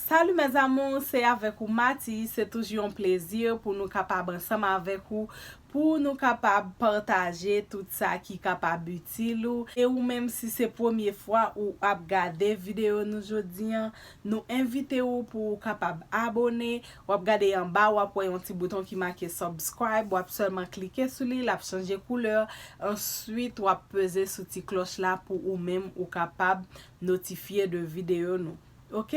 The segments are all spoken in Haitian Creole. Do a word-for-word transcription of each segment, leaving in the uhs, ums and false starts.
Salut mes amours, se avèk ou Mati, se toujou yon plezi pou nou kapab ansanm avèk ou, pou nou kapab pataje tout sa ki kapab itil ou. E ou menm si se premye fwa ou ap gade videyo nou jodi an, nou envite ou pou ou kapab abone. W ap gade anba, w ap wè yon ti bouton ki make subscribe, w ap sèlman klike sou li, l ap chanje koulè. Answit, w ap peze sou ti klòch la pou ou menm ou kapab notifye de videyo nou. Ok,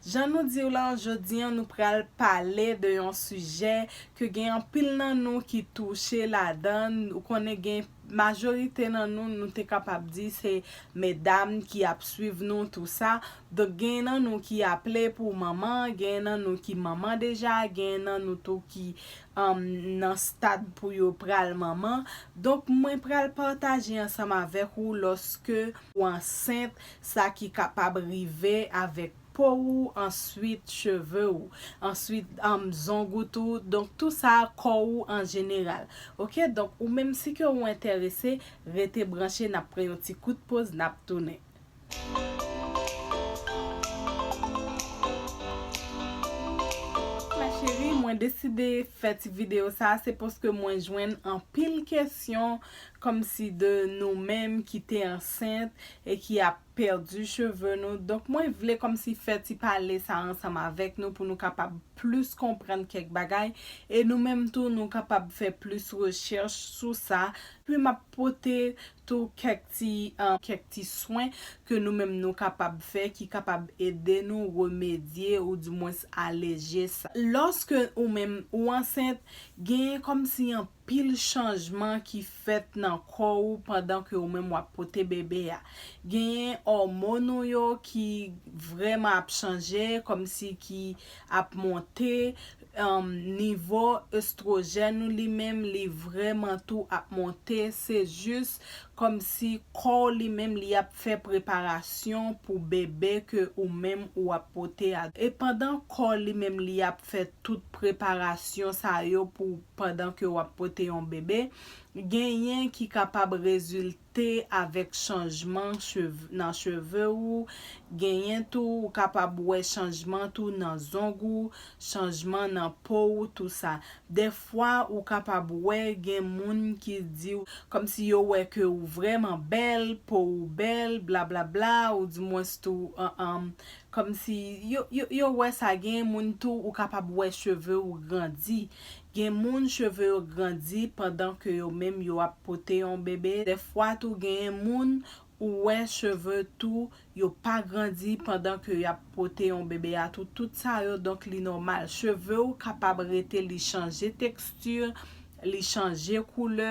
jan nou di w lan, jodi an nou pral pale de yon sijè ke gen anpil nan nou ki touche ladan. Ou konnen gen majorite nan nou, nou te kapab di se medam ki ap swiv nou, tou sa. Donk, gen nan nou ki aple pou manman, gen nan nou ki manman deja, gen nan nou tou ki um, nan stad pou yo pral manman. Donk, mwen pral pataje ansanm avèk ou lòske ou ansent, sa ki kapab rive avèk po ou, answit cheve ou, answit um, zong ou tou. Donk, tou sa kò ou an jeneral. Ok, donk, ou menm si ke ou enterese, rete branche, n ap pran yon ti kout poz, n ap tounen. Ma chérie, mwen deside fè ti videyo sa, se paske mwen jwenn anpil kesyon kòmsi de nou menm ki te ansent e ki ap pèdi cheve nou. Donk, mwen vle kòmsi fè ti pale sa ansanm avèk nou pou nou kapab plis konprann kèk bagay. E nou menm tou, nou kapab fè plis rechèch sou sa. Pi m ap pote tou kèk ti, um, kèk ti swen ke nou menm nou kapab fè, ki kapab ede nou remedye ou dimwens aleje sa. Lòske ou menm ou ansent, genyen kòmsi anpil chanjman ki fèt nan kò ou pandan ke ou menm w ap pote bebe a. Genyen òmòn ou yo ki vrèman ap chanje, kòmsi ki ap monte, um, nivo estwojèn ou li menm, li vrèman tou ap monte. Se jis kòmsi kò w li menm, li ap fè preparasyon pou bebe ke ou menm ou ap pote a. E pandan kò w li menm, li ap fè tout preparasyon sa yo pou pandan ke w ap pote yon bebe, genyen ki kapab rezilte avèk chanjman chev-, nan cheve ou. Genyen tou, ou kapab wè chanjman tou nan zong ou, chanjman nan po ou, tou sa. Dèfwa, ou kapab wè gen moun ki di w, kòmsi yo wè ke ou vrèman bèl, po ou bèl, blablabla, ou dimwens tou, an, an, kòmsi yo, yo, yo wè sa. Gen moun tou, ou kapab wè cheve ou grandi. Gen moun cheve yo grandi pandan ke yo menm yo ap pote yon bebe. Dèfwa tou, gen moun ou wè cheve tou, yo pa grandi pandan ke y ap pote yon bebe a tou. Tout sa yo, donk, li nòmal. Cheve ou kapab rete, li chanje teksti, li chanje koulè,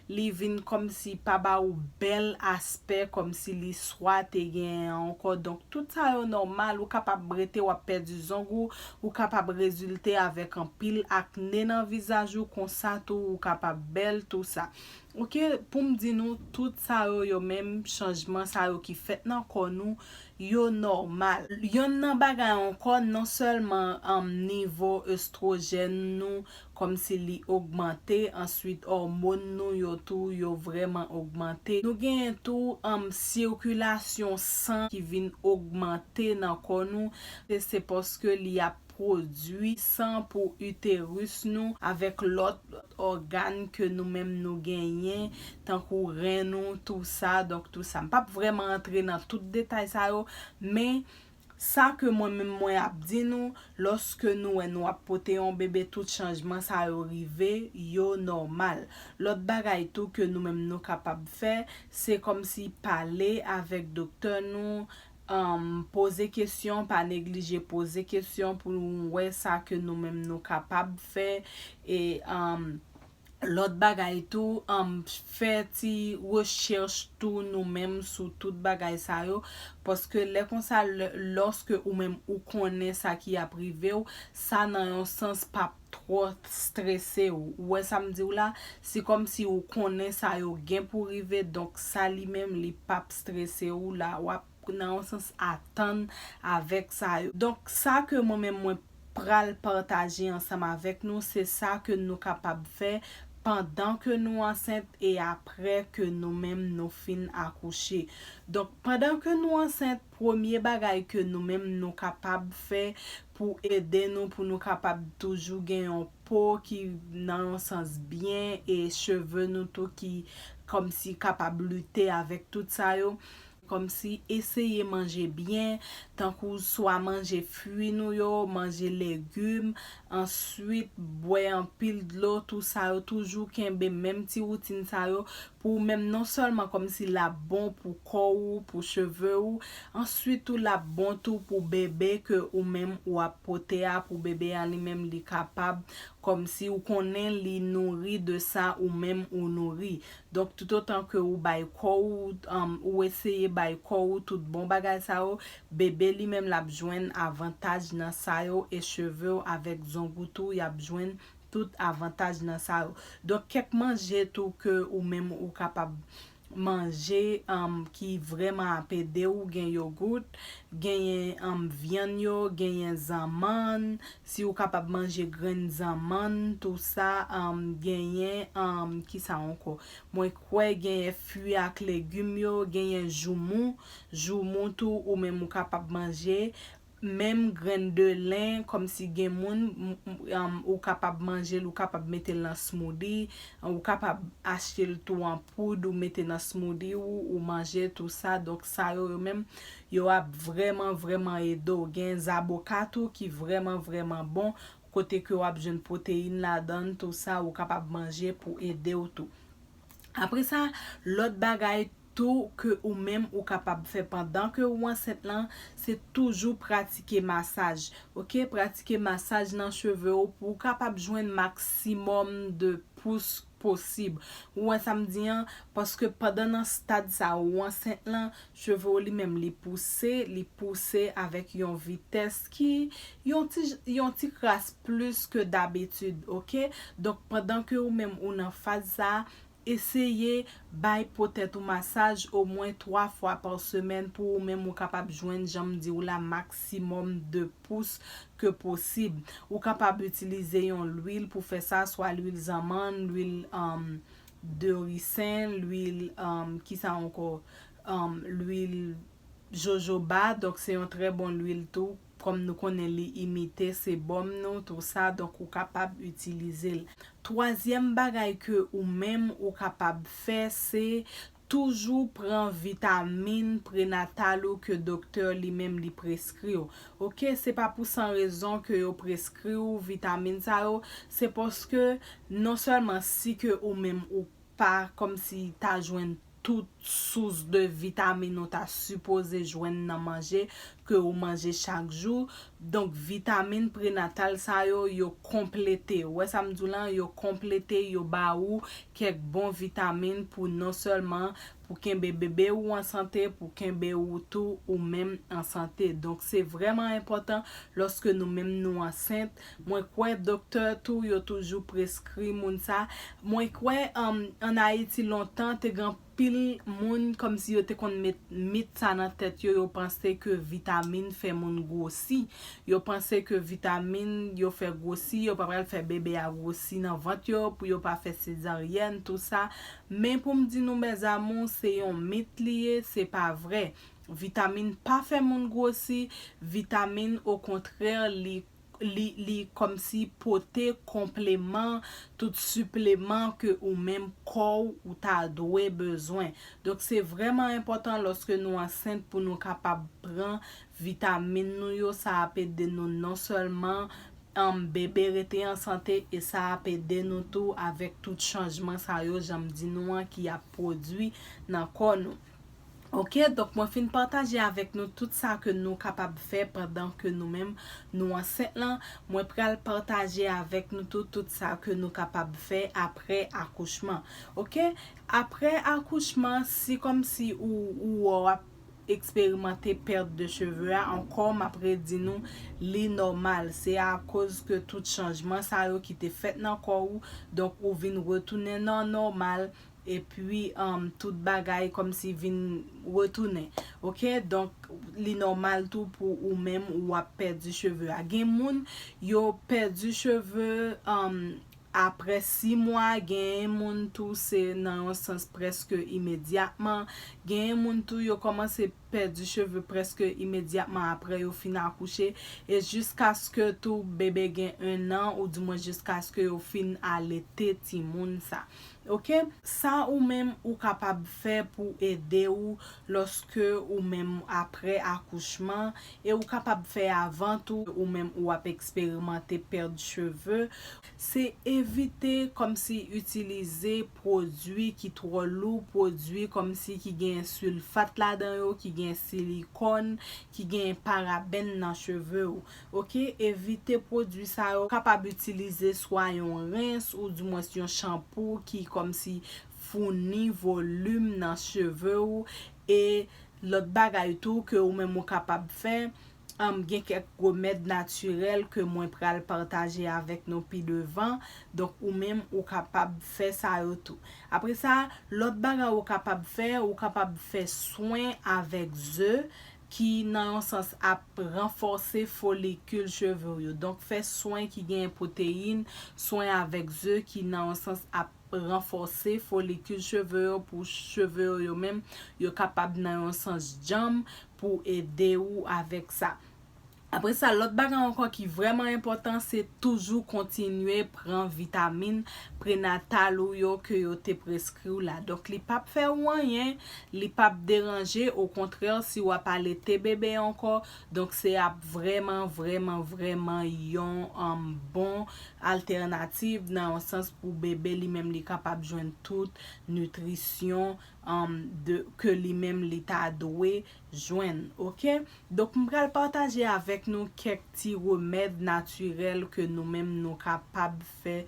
li vin kòmsi pa ba ou bèl aspè kòmsi li swa te genyen ankò. Donk, tout sa yo nòmal. Ou kapab rete, w ap pèdi zong ou, ou kapab rezilte avèk anpil akne nan vizaj ou, konsa tou, ou kapab bèl, tou sa. Ok, pou m di nou, tout sa yo, yo menm, chanjman sa yo ki fèt nan kò nou, yo nòmal. Yonn nan bagay ankò, non sèlman, um, nivo estwojèn nou, kòmsi li ogmante, answit òmòn nou yo tou, yo vrèman ogmante. Nou genyen tou, um, sikilasyon san ki vin ogmante nan kò nou. Se, se paske li ap pwodui san pou iteris nou avèk lòt ògàn ke nou menm nou genyen, tankou ren nou, tou sa, donk tou sa. M p ap vrèman antre nan tout detay sa yo, men sa ke mwen menm mwen ap di nou, lòske nou wè nou ap pote yon bebe, tout chanjman sa yo rive, yo nòmal. Lòt bagay tou ke nou menm nou kapab fè, se kòmsi pale avèk doktè nou, um, poze kesyon, pa neglije poze kesyon pou nou wè sa ke nou menm nou kapab fè. E, um, lòt bagay tou, um, fè ti rechèch tou nou menm sou tout bagay sa yo. Paske lè konsa, lè, lòske ou menm ou konnen sa ki ap rive w, sa nan yon sans p ap twò strese w. Ou wè sa m di w la? Se kòmsi ou konnen sa yo gen pou rive, donk sa li menm li p ap strese w la. W ap nan yon sans atann avèk sa yo. Donk, sa ke mwen menm mwen pral pataje ansanm avèk nou, se sa ke nou kapab fè pandan ke nou ansent e apre ke nou menm nou fin akouche. Donk, pandan ke nou ansent, premye bagay ke nou menm nou kapab fè pou ede nou, pou nou kapab toujou gen yon po ki nan yon sans byen e cheve nou tou ki kòmsi kapab lite avèk tout sa yo. Kòmsi eseye manje byen, tankou swa manje fwi nou yo, manje legim, answit bwè anpil dlo, tou sa yo, toujou kenbe menm ti woutin sa yo pou ou menm, non sèlman kòmsi l ap bon pou kò ou, pou cheve ou, answit tou l ap bon tou pou bebe ke ou menm ou ap pote a, pou bebe a li menm li kapab kòmsi ou konnen li nouri de sa ou menm ou nouri. Donk, toutotan ke ou bay kò ou, um, ou eseye bay kò ou tout bon bagay sa yo, bebe li menm l ap jwenn avantaj nan sa yo, e cheve w avèk zong ou tou, y ap jwenn tout avantaj nan sa yo. Donk, kèk manje tou ke ou menm ou kapab manje, um, ki vrèman ap ede w, gen yogout, genyen, um, vyann yo, genyen zanmann, si ou kapab manje grenn zanmann, tou sa, um, genyen, um, kisa ankò? Mwen kwè genyen fwi ak legim yo, genyen joumou, joumou tou ou menm ou kapab manje, menm grenn de len, kòmsi gen moun, m- m- um, ou kapab manje l, ou kapab mete l nan smoothie, ou kapab achte l tou an poud, ou mete nan smoothie ou, ou manje tou sa. Donk sa yo, yo menm, yo ap vrèman, vrèman ede w. Gen zaboka tou ki vrèman, vrèman bon, kote ke w ap jwenn pwoteyin ladan l, tou sa, ou kapab manje pou ede w tou. Apre sa, lòt bagay tou ke ou menm ou kapab fè pandan ke ou ansent lan, se toujou pratike masaj. Oke, pratike masaj nan cheve w pou ou kapab jwenn maksimòm de pous posib. Ou wè sa m di an? Paske pandan nan stad sa ou ansent lan, cheve w li menm li pouse, li pouse avèk yon vitès ki yon ti, yon ti kras plis ke dabitid, oke? Donk, pandan ke ou menm ou nan faz sa, eseye bay po tèt ou masaj omwen twa fwa pa semèn pou ou menm ou kapab jwenn, jan m di w la, maksimòm de pous ke posib. Ou kapab itilize yon lwil pou fè sa, swa lwil zanmann, lwil, um, de risen, lwil, um, kisa ankò? Um, lwil jojoba, donk se yon trè bon lwil tou. Kòm nou konnen li imite sebòm nou, tou sa, donk ou kapab itilize l. Twazyèm bagay ke ou menm ou kapab fè, se toujou pran vitamin prenatal ou ke doktè li menm li preskri w. Oke, se pa pou san rezon ke yo preskri w vitamin sa yo, se paske non sèlman si ke ou menm ou pa kòmsi ta jwenn tout sous de vitamin ou ta sipoze jwenn nan manje ke ou manje chak jou. Donk, vitamin prenatal sa yo, yo konplete. Ou wè sa m di w lan, yo konplete, yo ba ou kèk bon vitamin pou non sèlman pou kenbe bebe ou an sante, pou kenbe ou tou ou menm an sante. Donk, se vrèman enpòtan lòske nou menm nou ansent. Mwen kwè doktè tou, yo toujou preskri moun sa. Mwen kwè, um, ann Ayiti lontan, te gen anpil moun kòmsi yo te konn met mit sa nan tèt yo, yo panse ke vitamin fè moun gwosi. Yo panse ke vitamin yo fè gwosi, yo pa pral fè bebe a gwosi nan vant yo, pou yo pa fè sezaryèn, tou sa. Men pou m di nou, mes amours, se yon mit li ye, se pa vrè. Vitamin pa fè moun gwosi, vitamin, okontrè, li li, li kòmsi pote konpleman, tout sipleman ke ou menm kò w ou ta dwe bezwen. Donk, se vrèman enpòtan lòske nou ansent pou nou kapab pran vitamin nou yo. Sa ap ede nou non sèlman, um, bebe rete an sante, e sa ap ede nou tou avèk tout chanjman sa yo, jan m di nou an, ki ap pwodui nan kò nou. Oke, donk mwen fin pataje avèk nou tout sa ke nou kapab fè pandan ke nou menm nou ansent lan. Mwen pral pataje avèk nou tout, tout sa ke nou kapab fè apre akouchman. Oke, apre akouchman, si kòmsi ou, ou wè w ap eksperimante pèt de cheve a, ankò, m ap redi nou, li nòmal. Se akoz ke tout chanjman sa yo ki te fèt nan kò ou, donk ou vin retounen nan nòmal. Epi, um, tout bagay kòmsi vin retounen. Oke? Donk, li nòmal tou pou ou menm ou ap pèdi cheve a. Gen moun, yo pèdi cheve, um, apre sis mwa, genyen moun tou se nan yon sans prèske imedyatman. Genyen moun tou yo kòmanse pèdi cheve prèske imedyatman apre yo fin akouche, e jiskaske tou bebe gen en an, oudimwen jiskaske yo fin alete timoun sa. Oke? Sa ou menm ou kapab fè pou ede w lòske ou menm apre akouchman, e ou kapab fè avan tou, ou menm ou ap eksperimante pèd cheve, se evite kòmsi itilize pwodui ki twò lou, pwodui kòmsi ki gen silfat ladan yo, ki gen silikòn, ki gen parabèn nan cheve w. Oke? Evite pwodui sa yo. Kapab itilize swa yon rens oudimwens yon chanpou ki kòmsi founi volim nan cheve w. E lòt bagay tou ke ou menm ou kapab fè, um, gen kèk remèd natirèl ke mwen pral pataje avèk nou pi devan. Donk, ou menm ou kapab fè sa yo tou. Apre sa, lòt bagay ou kapab fè, ou kapab fè swen avèk ze ki nan yon sans ap ranfòse folikil cheve w yo. Donk, fè swen ki gen pwoteyin, swen avèk ze ki nan yon sans ap ranfòse folikil cheve yo pou cheve w yo menm, yo kapab nan yon sans djanm pou ede w avèk sa. Apre sa, lòt bagay ankò ki vrèman enpòtan, se toujou kontinye pran vitamin prenatal ou yo ke yo te preskri w la. Donk, li p ap fè ou anyen, li p ap deranje, okontrè, si w ap alete bebe ankò, donk se ap vrèman, vrèman, vrèman yon, um, bon altènativ nan yon sans pou bebe li menm li kapab jwenn tout nitrisyon, um, de, ke li menm li ta dwe jwenn, oke? Donk, m pral pataje avèk nou kèk ti remèd natirèl ke nou menm nou kapab fè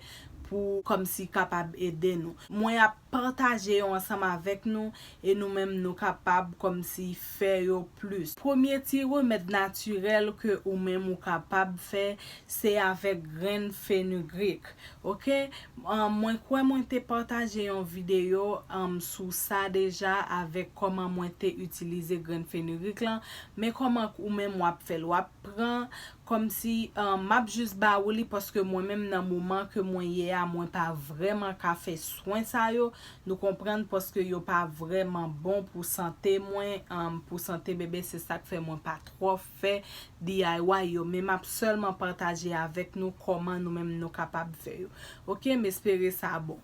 pou kòmsi kapab ede nou. Mwen ap pataje yo ansanm avèk nou e nou menm nou kapab kòmsi fè yo plis. Premye ti remèd natirèl ke ou menm ou kapab fè, se avèk grenn fenugreek, oke? Um, mwen kwè mwen te pataje yon videyo, um, sou sa deja avèk kòman mwen te itilize grenn fenugreek lan. Men kòman ou menm w ap fè l, w ap pran kòmsi, um, m ap jis ba ou li paske mwen menm nan moman ke mwen ye a, mwen pa vrèman ka fè swen sa yo. Nou konprann paske yo pa vrèman bon pou sante mwen, um, pou sante bebe, se sa k fè mwen pa twò fè D I Y yo, men m ap sèlman pataje avèk nou kòman nou menm nou kapab fè yo. Oke, m espere sa bon.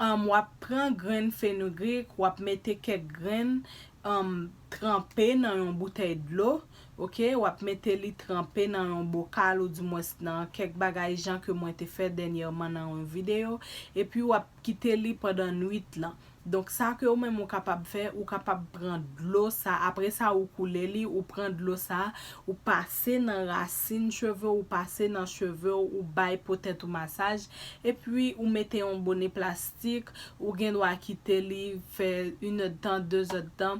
Um, w ap pran grenn fenugreek, w ap mete kèk grenn, um, tranpe nan yon boutèy dlo, oke? W ap mete li tranpe nan yon bokal oudimwens nan kèk bagay jan ke mwen te fè dènyèman nan yon videyo, epi w ap kite li pandan nwit lan. Donk, sa ke ou menm ou kapab fè, ou kapab pran dlo sa, apre sa ou koule li, ou pran dlo sa, ou pase nan rasin cheve w, ou pase nan cheve w, ou bay po tèt ou masaj, epi ou mete yon bone plastik, ou gen dwa kite li fè inèdtan, dezèdtan.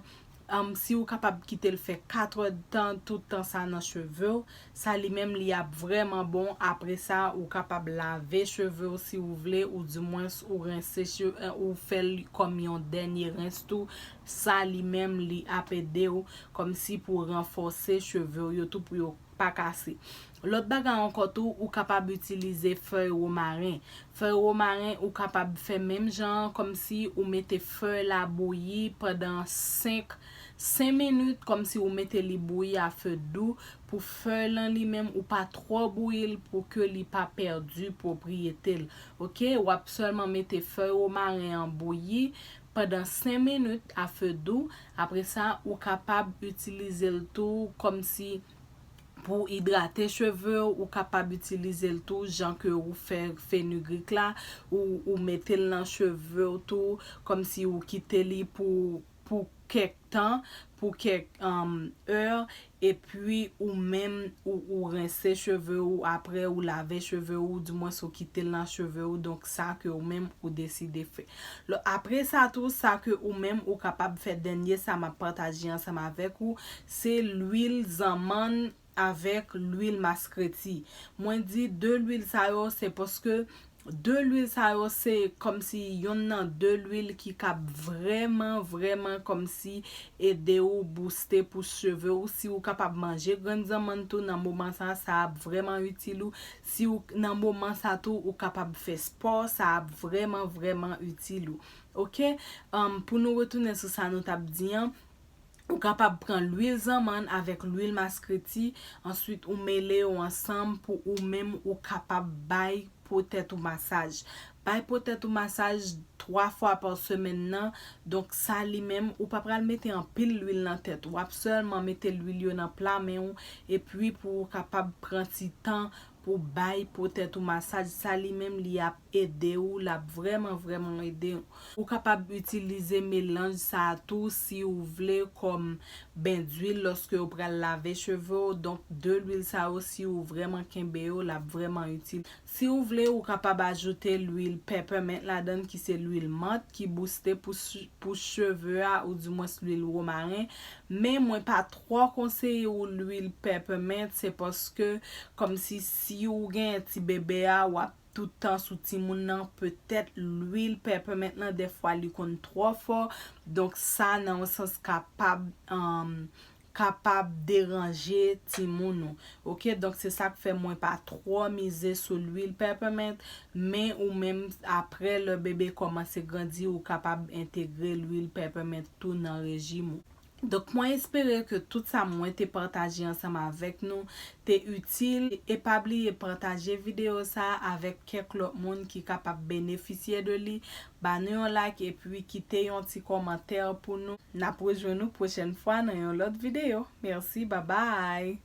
Um, si ou kapab kite l fè katrèdtan, tout tan sa nan cheve w, sa li menm li ap vrèman bon. Apre sa, ou kapab lave cheve w si ou vle, oudimwens ou rense cheve, ou fè l kòm yon dènye rens tou. Sa li menm li ap ede w kòmsi pou ranfòse cheve w yo tou pou yo pa kase. Lòt bagay ankò tou, ou kapab itilize fèy womaren. Fèy womaren, ou kapab fè menm jan an, kòmsi ou mete fèy la bouyi pandan senk, senk minit, kòmsi ou mete li bouyi a fe dou, pou fèy lan li menm, ou pa twò bouyi l pou ke li pa pèdi pwopriyete l. Oke, w ap sèlman mete fèy womaren an bouyi pandan senk minit a fe dou. Apre sa, ou kapab itilize l tou kòmsi pou idrate cheve w, ou kapab itilize l tou jan ke ou fè fenugreek la, ou, ou mete l nan cheve w tou, kòmsi ou kite li pou, pou kèk tan, pou kèk, um, è, epi ou menm, ou, ou rense cheve w, apre ou lave cheve w, oudimwens ou kite l nan cheve w, donk sa ke ou menm ou deside fè. Lò, apre sa tou, sa ke ou menm ou kapab fè, dènye sa m ap pataje ansanm avèk ou, se lwil zanmann avèk lwil maskreti. Mwen di de lwil sa yo, se paske De lwil sa yo se kòmsi yonn nan de lwil ki kab vrèman, vrèman kòmsi ede ou booste pou cheve ou. Si ou kapab manje grenn zanmann tou nan moman sa, sa ap vrèman itil ou. Si ou nan moman sa tou, ou kapab fè spò, sa ap vrèman, vrèman itil ou. Oke? Um, pou nou retounen sou sa nou t ap di an, ou kapab pran lwil zanmann avèk lwil maskreti, answit ou mele yo ansanm pou ou menm ou kapab bay po tèt ou masaj. Bay po tèt ou masaj twa fwa pa semèn nan. Donk sa li menm, ou pa pral mete anpil lwil nan tèt. W ap sèlman mete lwil yo nan pla men ou, epi pou ou kapab pran ti tan pou bay po tèt ou masaj. Sa li menm li ap ede ou, l ap vrèman, vrèman ede ou. Ou kapab itilize melanj sa a tou si ou vle kòm ben dwil lòske ou pral lave cheve ou. Donk de lwil sa yo, si ou vrèman kenbe yo, l ap vrèman itil. Si ou vle, ou kapab ajoute lwil peppermint ladann ki se lwil mant ki booste pou, pou cheve a, oudimwens lwil womaren. Men mwen pa twò konseye ou lwil peppermint, se paske kòmsi si ou gen ti bebe a, w ap tout tan sou timoun nan, petèt lwil peppermint nan dèfwa li konn twò fò. Donk sa nan yon sans kapab um, kapab deranje timoun ou. Oke, donk se sa k fè mwen pa twò mize sou lwil peppermint, men ou menm apre lè bebe kòmanse grandi, ou kapab entegre lwil peppermint tou nan rejim ou. Donk mwen espere ke tout sa mwen te pataje ansanm avèk nou te itil. E pa bliye pataje videyo sa a avèk kèk lòt moun ki kapab benefisye de li. Ba nou yon like epi kite yon ti kòmantè pou nou. N ap rejwenn nou pwochèn fwa nan yon lòt videyo. Mèsi, babay!